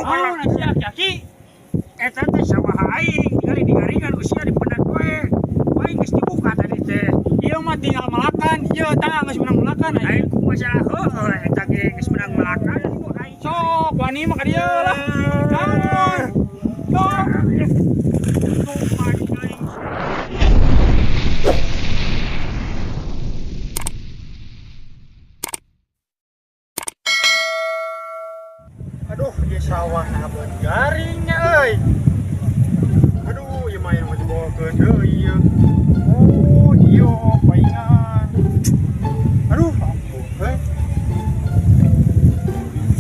Naon sia aki-aki? Eta teh sawah aing, tinggal digaringan ku sia dipendet we. Aing geus dibuka tadi teh. Ieu mah tinggal melakan, ieu tah geus menang melakan aing. Aing ku masalah heueuh eta ge geus menang melakan ku aing. Sok wani mah ka dieu lah. Naon? Sok. Tuh aing. Aduh, ieu sawah nah beun garingnya euy. Aduh, ieu mah yang mau dibawakeun deui ieu. Oh, ieu paingan. Aduh, ampun euy.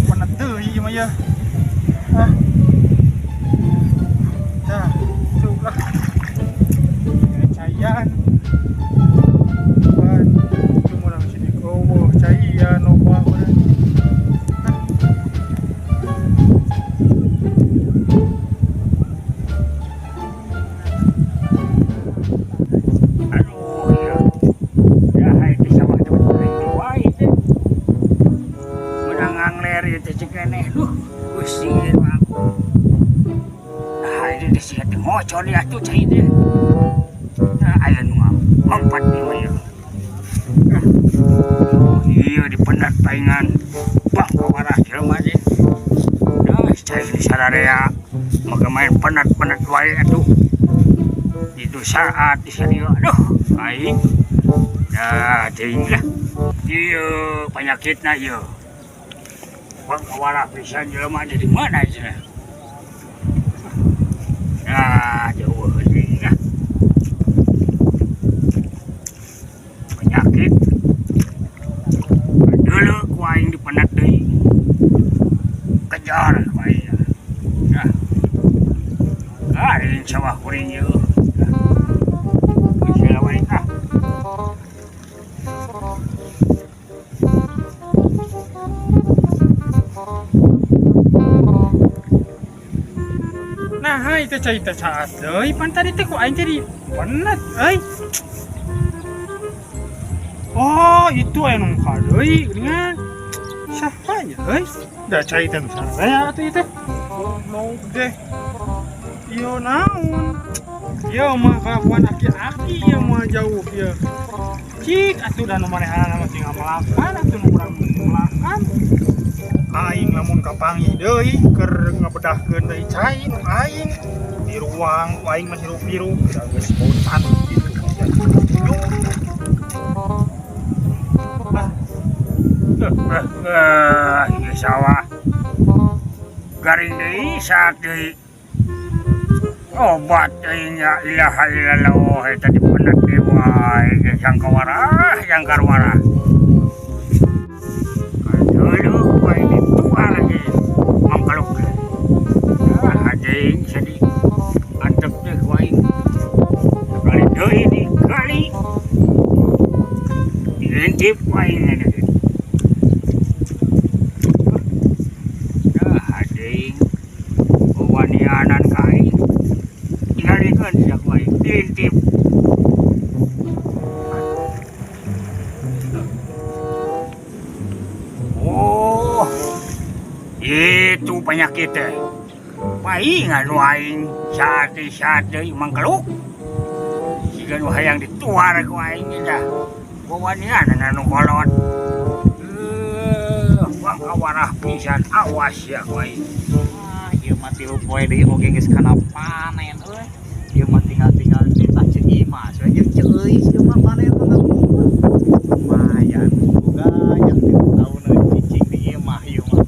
Penat deui ieu mah ya. Ah. Tah, tuh lah. Caian. Pan, cuma nang sini eueuh caian loba urang. Aduh, ieu. Ya aing di sawah teh aing di wae teh. Menang ngangler ieu teh cek keneh. Duh, pusing mah aku. Nah, ini teh sia teh ngocor ya atuh cai teh. Nah, aya nu lompat di mah ieu. Oh, ieu dipendat paingan. Bang kawarah jelema teh. Nah, cai di sararea. Maka main penat-penat wae atuh. Itu saat di sini aduh aing dah teuing lah ieu penyakitna ieu bang kawarah pisan jelema teh di mana cenah dah jauh teuing lah penyakit dulu ku aing dipenat deui kejar ku aing dah garing sawah kuring ieu. Nah, hai teh cai teh saat deui pan tadi teh ku aing teh dipenat euy. Oh, itu aya nu muka deui geuningan. Saha nya euy? Da cai teh nu sararea atuh ieu teh. Goblok deh. Ieu naon? Ieu mah kelakuan aki-aki ieu mah jauh ieu. Cik atuh da nu manehanana mah tinggal melakan atuh nu urang melakan. Aing lamun kapanggih deui keur ngebedahkeun deui cai nu aing di ruang ku aing mah hirup-hirup da geus bosan gitu. Ah, ieu sawah garing deui saat deui obat deui nya ilaha illallah eta dipenat deui wae ge jangkawarah jangkarwarah. Aduh, ku aing dituar lagi mangkaluk. Ah, aing sedih antep teh ku aing. Sekali deui digali. Diintip ku aing ini. Ah, aing wanianan ka aing. Digalikeun sia ku aing diintip. Oh, itu penyakit teh. Paingan nu aing saat deui mangkeluk. Siga nu hayang dituar ku aing ge dah. Wawanianan anu kolot. Bang kawarah pisan awas ya ku aing. Ah, ieu mah tilu poe deui oge geus kana panen euy. Ieu mah tinggal-tinggal ditah ceuk Imas we jeung Ceu Euis ieu mah panen mah ngabung. Lumayan boga jang 3 taun cicing di imah ieu mah.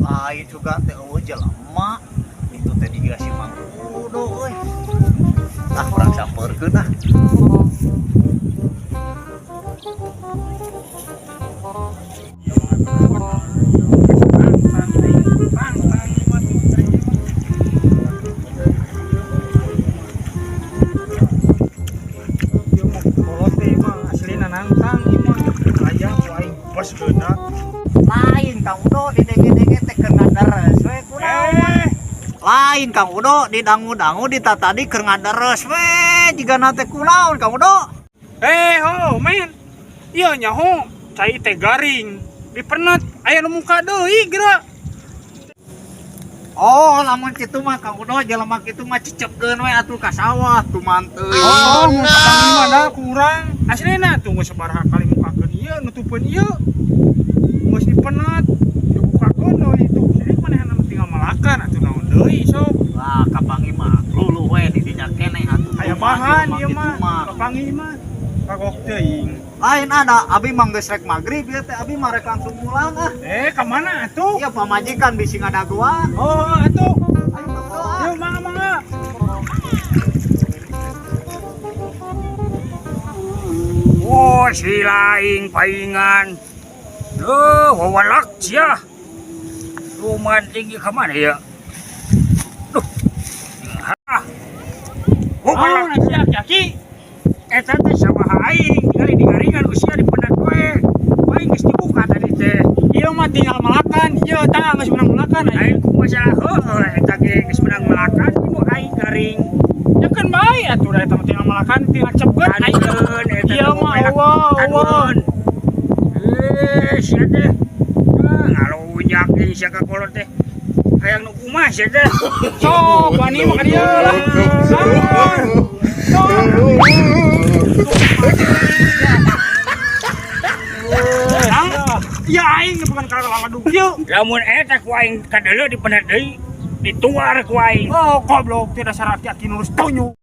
Lain juga teh eueuh jelema. Itu teh diga si Mang Udo euy. Ah urang sampeurkeun ah. Lain Kang Udo di denge-denge teh keur ngadares we kunaon. Lain Kang Udo di dangu-dangu di tatadi keur ngadares we jigana teh kunaon Kang Udo. Ho, men. Iya nyaho, cai teh garing. Dipenet, aya nu muka deui geura. Oh, lamun kitu mah Kang Udo, jelema kitu mah cecepkeun we atuh ka sawah tuman teuing. Oh, mun kapanggih mah da kurang. Aslina tunggu sabaraha kali mukakeun ieu, nutupeun ieu. Geus dipenet, dibukakeun deui itu. Sirik manehna mah tinggal malakan atuh naon deui sok. Wah, kapanggih mah luluh we di dinya keneh atuh. Aya Tuman bahan jelema ieu kitu mah, kapanggih mah. Kagok teuing. Lain ada, abi mah geus rek magrib ieu teh, abi mah rek langsung pulang ah. Eh, ka mana atuh? Iya, pamajikan bisi ngadagoan. Oh, atuh. Ayo Kang Udo ah. Yuk, mangga mangga. Oh, si laing paingan. Duh, wawalak sia. Lumayan tinggi ke mana ya? Duh. Ha. Oh, Wawalak. nasi aki-aki. Eta teh sawaha aing, tinggal digaringan usia di penat we. Aing geus dibuka tadi teh. Ieu mah tinggal melakan, ieu tah geus menang melakan Aing aing. ku masalah heueuh eta ge geus menang melakan ku aing garing. Ya kan bae atuh da eta mah tinggal melakan, tinggal cepkeun aing. Tanueun eta Ieu teh mah penak. eueuh, eueuh. Tanueun. Eh, sia teh. Ah, ngalunyak deui sia ka kolot teh. Hayang nu kumaha sia teh? Sok wani mah ka dieu lah. Sabar. Sok. Ah, ya aing bukan karena laladu kieu. Lamun eta ku aing kadeuleu di penat deui, dituar ku aing. Oh, goblok, tidak dasar aki-aki nurus tonyo.